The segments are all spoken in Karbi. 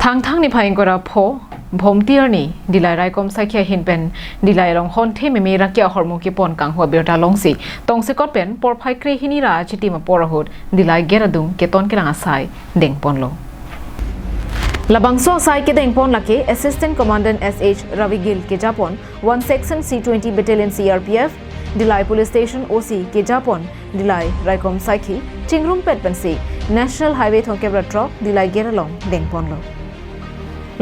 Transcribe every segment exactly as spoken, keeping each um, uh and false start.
Thangthang niphai ingkoi ra pho, Bhomti arni, Dillai raikom saikhi ahin pen, Dillai along honthe meme raki ahormu kepon kanghu abirta longsi, tongsekot pen porphai krehini ra achitim apor ahut, Dillai gate adung keton kelang asai dengponlo. Labangso asai kedengpon lake Assistant Commandant S H Ravi Gill kejapon, one section C twenty Battalion C R P F, Dillai Police Station O C kejapon, Dillai raikom saikhi chingrumpet pensi National Highway thomkep ra throk Dillai gate along dengponlo.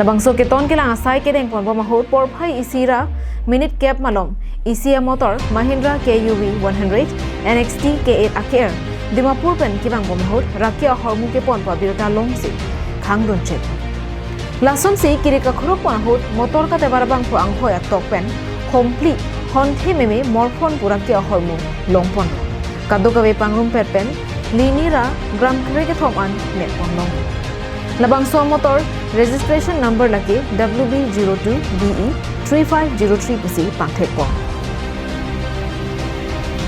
Labangso keton kelang asai kedengponbom ahut porphai isi ra minute kep malom isi amotor Mahindra K U V one hundred N X T K eight aker Dimapur pen kevangbom ahut raki ahormu keponpo abirta longsi khangdunchek. Lasonsi kiri kakhurok pon ahut motor katebar abangphu anghoi atok pen homphli honthe meme morphon pu raki ahormu longponlo. Kadokave pangrumpet pen lini ra gram kre kethom an nepponlong. Labangso amotor registration number lake W B zero two B E three five zero three pusi pangthekpon.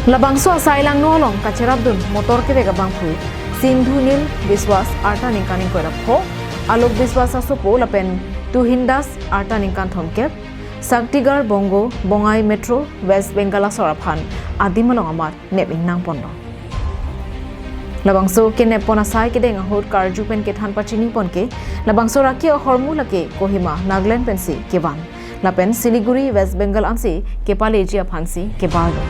Labangso asai langno along kacherapdun motor kevek abangphu Sindhu Nil Biswas arta ningkan ingkoi ra pho, Alok Biswas asopo lapen Tuhin Das arta ningkan thomkep, Saktigar Bongo Bongai Metro West Bengal asor aphan adim along amat nep ingnangponlo. Labangso keneppon asai kedeng ahut karju pen kethan pachinipon ke, labangso raki ahormu lake Kohima Nagaland pensi kevan, lapen Siliguri West Bengal ansi kepaleji aphansi kebarlo.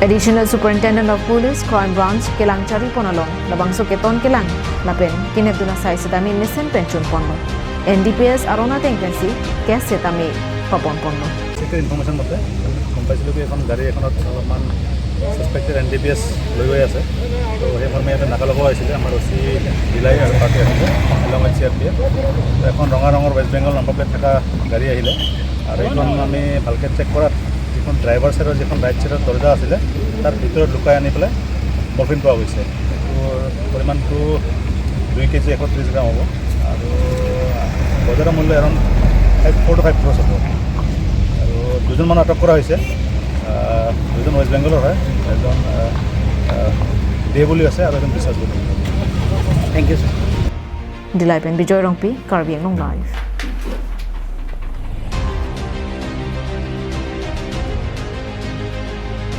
Additional Superintendent of Police Crime Branch kelang charipon along labangso keton kelang lapen kenepdun asai setame mesen pen chunponlo. N D P S aron ateng pensi case setame paponponlo. Secret information মতে আমি গম পাইছিলোঁ কি এখন গাড়ী এখনত অলপমান suspected N D P S লৈ গৈ আছে। তো সেই মৰ্মে ইয়াতে নাকা লগোৱা হৈছিলে, আমাৰ অ' চি ডিলাই আৰু পাৰ্টি আছিলে, along with C R P F. তো এখন ৰঙা ৰঙৰ ৱেষ্ট বেংগল নম্বৰ প্লেট থকা গাড়ী আহিলে আৰু এইখন আমি ভালকৈ চেক কৰাত যিখন ড্ৰাইভাৰ ছাইডৰ যিখন ৰাইট ছাইডৰ দৰ্জা আছিলে, তাৰ ভিতৰত লুকাই আনি পেলাই মৰ্ফিন পোৱা গৈছে। এইটোৰ পৰিমাণটো দুই কেজি এশ ত্ৰিছ গ্ৰাম হ'ব আৰু বজাৰৰ মূল্য around five four two five crores হ'ব। আৰু দুজন মানুহ আটক কৰা হৈছে। আহ, দুজন ৱেষ্ট বেংগলৰ হয়, এজন, আহ, আহ, দে বুলি আছে আৰু এজন বিশ্বাস বুলি। Thank you, sir. Dillai pen Bijoy Rongpi, Karbi Anglong Live.